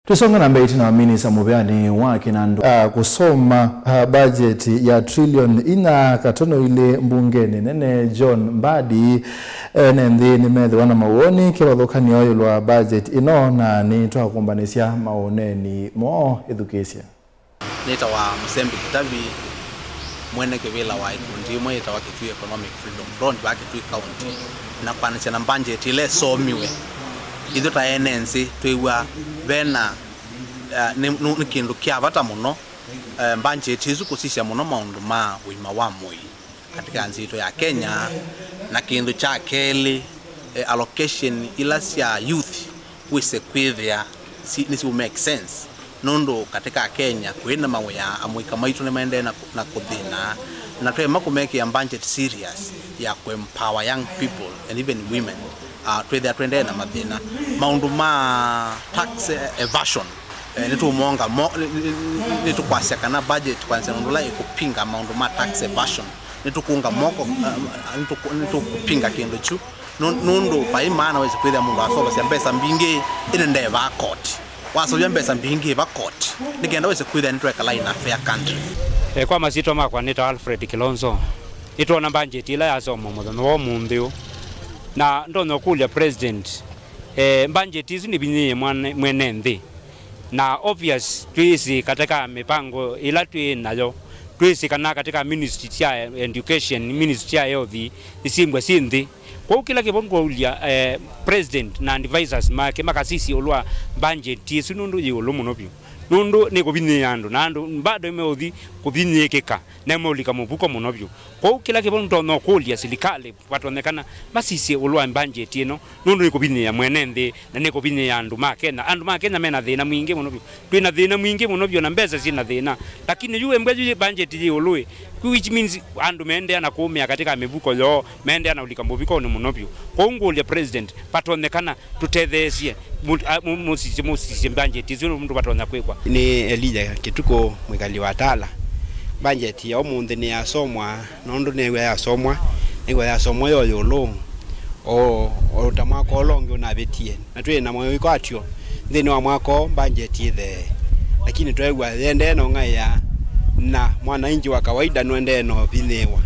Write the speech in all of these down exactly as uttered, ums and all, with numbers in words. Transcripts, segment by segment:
Tũsonga na mbee, ĩtina wa minista mũveanĩ wa kĩnandũ, ah, kũsoma, ah, bajeti ya trillion inya katono ilĩ mbungenĩ nene, John Mbadi, ene nthĩ nĩmethĩwa na mawoni kĩvathũkany'o ĩũlũ wa bajeti ĩno, na nĩtwakũmbanĩsya mawoneni moo. Ĩthukĩĩsye. Nĩtawa Mũsembi Kĩtavi, mwene kĩvĩla wa ikundi ĩmwe yĩtawa Kitui Economic Freedom Front vaa Kitui County, na kwanĩsya na mbanjeti ĩla ĩsomiwe. Ithyĩ ta ene nthĩ twĩw'a vena, eh, nĩ, nĩ, nĩ kĩndũ kya vata mũno, eh, mbanjeti ĩsu kũsisya mũno maũndũ ma ũima wa mwĩĩ katika nthĩ yitũ ya Kenya, na kĩndũ kya kelĩ, eh, allocation ila sya youth wĩse kwĩthĩa si, nĩsiũ make sense, nũndũ katika Kenya kwĩ na mawĩa, amũika maitũ nĩmaendee na, na kũthĩna, na twaema kũmekĩa budget serious ya kũ empower young people and even women, uh, twĩthĩa twendee na mathĩna. Maũndũ ma tax, eh, evasion, eh, nĩtũmonga mo, nĩ, nĩ, nĩ, nĩtũkwasya kana budget kwanzia nũndũ ũla ĩkũpinga maũndũ ma tax evasion, nĩtũkũnga moko, uh, nĩtũkũ-, nĩtũkũpinga kĩndũ kyu. Nũ-, nũndũ vai maana wĩsĩ kwĩthĩa mũndũ asovasya mbesa mbingĩ, ĩndĩ ndevaa koti. Wasovya mbesa mbingĩ, va koti, nĩ kenda wĩsĩ kwĩthĩa nĩtwekala in a fair country. E, kwa masyĩtwa makwa nĩtawa Alfred Kilonzo. Nĩtwona mbanjeti ĩla yasomwa mũthenya wa ũmũnthĩ ũũ. Na ndonya ũkũlya President, e, mbanjeti ĩsu nĩvinyĩĩe mwane-, mwene nthĩ. Na obvious, twĩsĩ katika mĩpango ĩla twĩ nayo, twĩsĩ kana katika ministry sya education, ministry sya health, nĩsyĩmbwa syĩ nthĩ. Kwoou kĩla kĩvo ngũlya, eh, president na advisors make makasisye ĩũlũ wa budget ĩsu, nũndũ yĩ ĩũlũ mũno vyũ, nũndũ nĩkũvinyĩĩa andũ, na andũ bado meũthi kũvinyĩĩkĩka na meũlika mũvuko mũno vyũ. Kwoou kĩla kĩvo ndonya ũkũlya silikalĩ, vatonyekana masisye ĩũlũ wa budget ĩno, nũndũ nĩkũvinyĩĩa mwene nthĩ na nĩkũvinyĩĩa andũ ma Kenya. Andũ ma Kenya mena thĩna mwingĩ mũno vyũ. Twĩ na thĩna mwingĩ mũno vyũ, na mbesa syĩ na thĩna. Lakini yu embwa yu budget yĩ ĩũlũ ĩ, which means andũ meendeea na kũũmĩa katika mĩvuko yoo, meendeea na ũlika mũvikonĩ mũno vyũ. Kwoou ngũlya president, vatonyekana tũtetheesye, mu-, a-, mu-, mũsisye, mũsisye budget ĩsu nũndũ vatonya kwĩkwa. Nĩ Elija Kĩtukũ, mwĩkali wa Tala. Budget ya ũmũnthĩ nĩyasomwa, nũndũ nĩw'a yasomwa, nĩw'a yasomwa yo ĩũlũ. O, o ta mwaka ũla ũngĩ ũnavĩtie, na twĩ na mawĩkwatyo nthĩnĩ wa mwaka ũũ, mbanjeti ĩthee, lakini tweew'a yĩendee na ũng'aĩa, na mwanainji wa kawaida nũendee na ũvinyĩĩwa.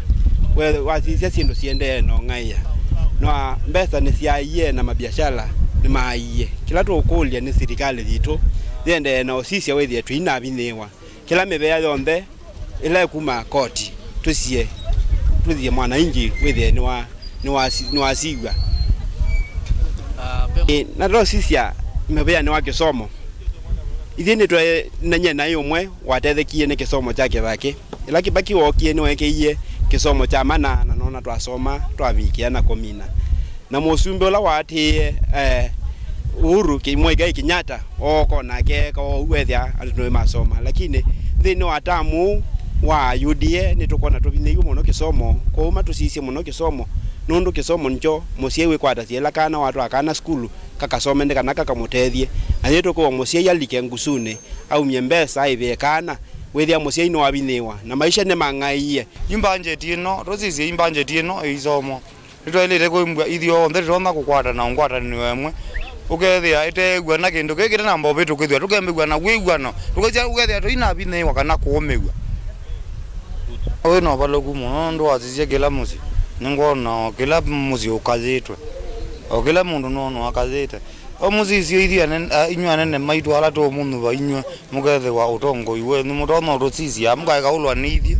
We wasisya syĩndũ siendee na ũng'aĩa, na mbesa nĩsyaaie na mabiashala nĩmaaie. Kĩla tũũkũlya nĩ silikalĩ yitũ yĩendee na ũsisya wĩthĩe tũinavinyĩĩwa. Kĩla mĩvea yonthe ĩla ĩkuma koti, tũsie, tũsie mwanainji wĩthĩe nĩwa-, nĩwasi-, nĩwasiw'a. Ah, pe- Ĩ, na twasisya mũvĩanĩ wa kĩsomo, ithyĩ nĩtwenenye naĩ ũmwe watethekie nĩ kĩsomo kya Kĩvakĩ. Ĩla Kĩvakĩ wookie, nĩweekĩie kĩsomo kya mana, na nona twasoma, twavikĩa na kũmina. Na mũsumbĩ ũla waatĩĩe, eh, Uhuru Ki-, Muigai Kenyatta, ooka o nake eeka ũu, weethĩa andũ nĩmasoma. Lakini nthĩnĩ wa tamu ũũ wa U D A, nĩtũkwona tũvinyĩĩw'e mũno kĩsomo. Kwoou matũsisye mũno kĩsomo, nũndũ kĩsomo nĩkyo mũsyai wĩkwatasya ĩla kana watwaa kana sukulu, kakasome nĩ kana kakamũtethye. Na nĩtũkwĩwa mũsyai alike ngusunĩ, aumye mbesa aĩvĩe kana, wĩthĩa mũsyai nĩwavinyĩĩwa, na maisha nĩmang'aĩie. Yu mbanjeti ĩno, tũsisye yu mbanjeti ĩno ĩisomwa. Nĩtwaĩlĩte kũimbwa ithyonthe tũtonya kũkwatana ngwatanĩo ĩmwe, ũkethĩa ĩteew'a na kĩndũ kĩĩ kĩte na mbovĩ, tũkĩthwa tũkembĩw'a na wĩw'ano, tũkĩsya ũkethĩa tũinavinyĩĩwa kana kũũmĩw'a. Wĩ na ũvalũku mũno nũndũ wasisya kĩla mũsyĩ, nĩngwona o kĩla mũsyĩ ũkayĩtwe, o kĩla mũndũ nũonwa akayĩte. O mũsisye ithyĩ anene, a, inyw'ĩ anene maitũ ala tũũmũnyuva inyw'ĩ, mũkethĩwa ũtongoi wenyu, mũtonya ũtũsisya, mũkaeka ũlwa nĩ ithyĩ.